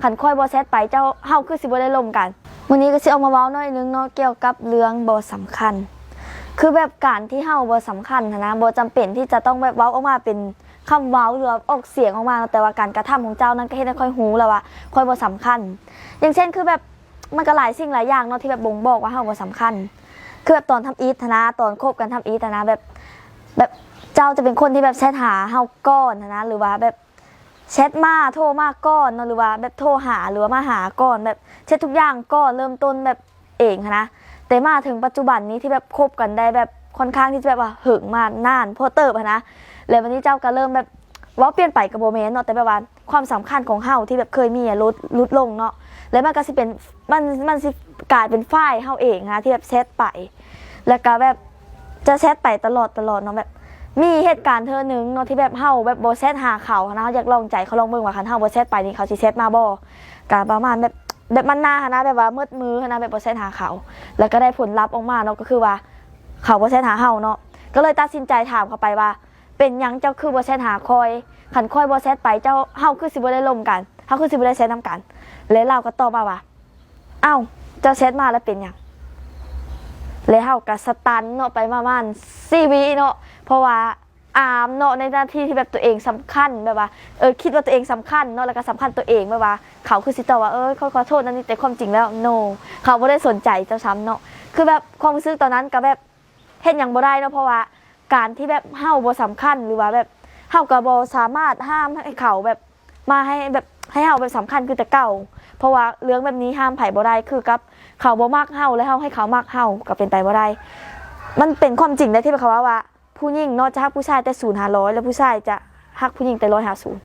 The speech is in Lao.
ຄັນຂ້ອຍບໍ່ແຊັດໄປເຈົ້າ ເຮົາຄືຊິບໍ່ໄດ້ລົມກັນ. ມື້ນີ້ກໍຊິອອກມາເວົ້າໜ້ອຍໜຶ່ງເນາະ ກ່ຽວກັບເລື່ອງບໍ່ສຳຄັນ. ຄືແບບການທີ່ເຮົາບໍ່ສຳຄັນຫັ້ນນະ ບໍ່ຈຳເປັນທີ່ຈະຕ້ອງແບບເວົ້າອອກມາເປັນຄຳເວົ້າ ຫຼືວ່າອອກສຽງອອກມາເນາະ ແຕ່ວ່າການກະທຳຂອງເຈົ້ານັ້ນກໍເຮັດໃຫ້ຂ້ອຍຮູ້ແລ້ວວ່າຂ້ອຍບໍ່ສຳຄັນ. ຢ່າງເຊັ່ນ ຄືແບບ ມັນກໍຫຼາຍສິ່ງຫຼາຍຢ່າງເນາະ ທີ່ແບບບົ່ງບອກວ່າເຮົາບໍ່ສຳຄັນ. ຄືແບບຕອນທຳອິດຫັ້ນນະ ຕອນຄົບກັນທຳອິດຫັ້ນນະ ແບບ ແບບເຈົ້າຈະເປັນຄົນທີ່ແບບແຊັດຫາເຮົາກ່ອນຫັ້ນນະ ຫຼືວ່າແບບ ແຊັດມາ ໂທມາກ່ອນເນາະ ຫຼືວ່າແບບໂທຫາ ຫຼືວ່າມາຫາກ່ອນ ແບບເຮັດທຸກຢ່າງກ່ອນ ເລີ່ມຕົ້ນແບບເອງຫັ້ນນະ. ແຕ່ມາເຖິງປັດຈຸບັນນີ້ທີ່ແບບຄົບກັນໄດ້ແບບຄ່ອນຂ້າງທີ່ຈະແບບວ່າເຫິງມານານພໍເຕີບຫັ້ນນະ ແລ້ວບັດນີ້ເຈົ້າກໍເລີ່ມແບບ ເວົ້າປ່ຽນໄປກໍບໍ່ແມ່ນເນາະ ແຕ່ແບບວ່າຄວາມສຳຄັນຂອງເຮົາທີ່ແບບເຄີຍມີອະ ຫຼຸດ ຫຼຸດລົງເນາະ ແລ້ວມັນກໍຊິເປັນ ມັນ ມັນຊິກາຍເປັນຝ່າຍເຮົາເອງຫັ້ນນະ ທີ່ແບບແຊັດໄປ ແລ້ວກໍແບບຈະແຊັດໄປຕະຫຼອດ ຕະຫຼອດເນາະ. ແບບມີເຫດການເທື່ອໜຶ່ງເນາະ ທີ່ແບບເຮົາແບບບໍ່ແຊັດຫາເຂົາຫັ້ນນະ ເຮົາຢາກລອງໃຈເຂົາລອງເບິ່ງວ່າ ຄັນເຮົາບໍ່ແຊັດໄປນີ້ ເຂົາຊິແຊັດມາບໍ່? ກະປະມານແບບ ແບບມັນໜ້າຫັ້ນນະ ແບບວ່າໝົດມື້ຫັ້ນນະ ແບບບໍ່ແຊັດຫາເຂົາ ແລ້ວກໍໄດ້ຜົນລັບອອກມາເນາະ ກໍຄືວ່າເຂົາບໍ່ແຊັດຫາເຮົາເນາະ. ກໍເລີຍຕັດສິນໃຈຖາມເຂົາໄປວ່າ ເປັນຫຍັງເຈົ້າຄືບໍ່ແຊັດຫາຂ້ອຍ? ຄັນຂ້ອຍບໍ່ແຊັດໄປເຈົ້າ ເຮົາຄືຊິບໍ່ໄດ້ລົມກັນ ເຮົາຄືຊິບໍ່ໄດ້ແຊັດນຳກັນ. ແລະລາວກໍຕອບມາວ່າ ອ້າວ ເຈົ້າແຊັດມາແລ້ວເປັນຫຍັງ? ແລະເຮົາກໍສະຕັນເນາະ ໄປປະມານສີ່ວິເນາະ ເພາະວ່າອາມເນາະ ໃນໜ້າທີ່ທີ່ແບບຕົວເອງສຳຄັນ ແບບວ່າ ເອີ ຄິດວ່າຕົວເອງສຳຄັນເນາະ ແລ້ວກໍສຳຄັນຕົວເອງ ແບບວ່າເຂົາຄືຊິຕອບວ່າ ເອີ ຂ້ອຍຂໍໂທດນັ້ນນີ້ ແຕ່ຄວາມຈິງແລ້ວ ໂນ ເຂົາບໍ່ໄດ້ສົນໃຈເຈົ້າຊ້ຳເນາະ. ຄືແບບຄວາມຮູ້ສຶກຕອນນັ້ນກໍແບບ ເຮັດຫຍັງບໍ່ໄດ້ເນາະ ເພາະວ່າການທີ່ແບບເຮົາບໍ່ສຳຄັນ ຫຼືວ່າແບບເຮົາກໍບໍ່ສາມາດຫ້າມໃຫ້ເຂົາແບບມາໃຫ້ແບບ ໃຫ້ເຮົາແບບສຳຄັນຄືແຕ່ເກົ່າ ເພາະວ່າເລື່ອງແບບນີ້ຫ້າມໃຜບໍ່ໄດ້ ຄືກັບເຂົາບໍ່ມັກເຮົາ ແລະເຮົາໃຫ້ເຂົາມັກເຮົາກໍເປັນໄປບໍ່ໄດ້. ມັນເປັນຄວາມຈິງເດ້ ທີ່ແບບເຂົາເວົ້າວ່າ ຜູ້ຍິງເນາະ ຈະຮັກຜູ້ຊາຍແຕ່ສູນຫາຮ້ອຍ ແລະຜູ້ຊາຍຈະຮັກຜູ້ຍິງແຕ່ຮ້ອຍຫາສູນ.